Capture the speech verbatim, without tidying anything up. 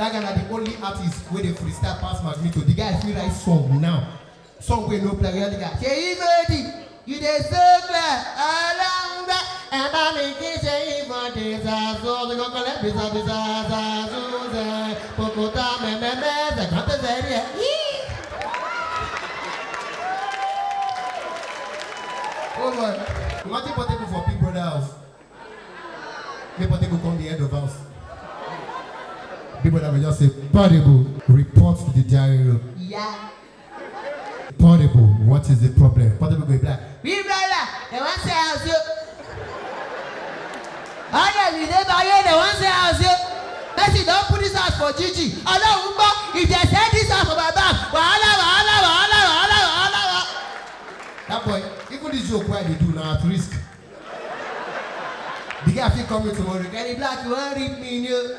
That guy na the only artist wey dey freestyle pass Magneto. The guy fit write song now. Song wey no play, where the guy say, "Igodi, you dey so clear, Olangba, and I make it say, if I dey so, so, they go collect visa, visa, visa, so, so, pokota, me, me, me, they come to say, yeah." Yee! Oh boy. Imagine Portable for Big Brother house. Make Portable come the head of house. Big Brother will just say, "Portable, report to the diary room." Yeah. "Portable, what is the problem?" Portable go be like, "Big Brother, they wan sell house o." All the leader buy, they wan sell house o. Person don put this house for G G. Ọlọ́run gbọ́, if they sell this house for my back, wahala, wahala, wahala, wahala, wahala, wahala. That boy, even this joke wey I dey do na at risk. The guy fit come in tomorrow, "Kenny Black, you wan rip me, you know?"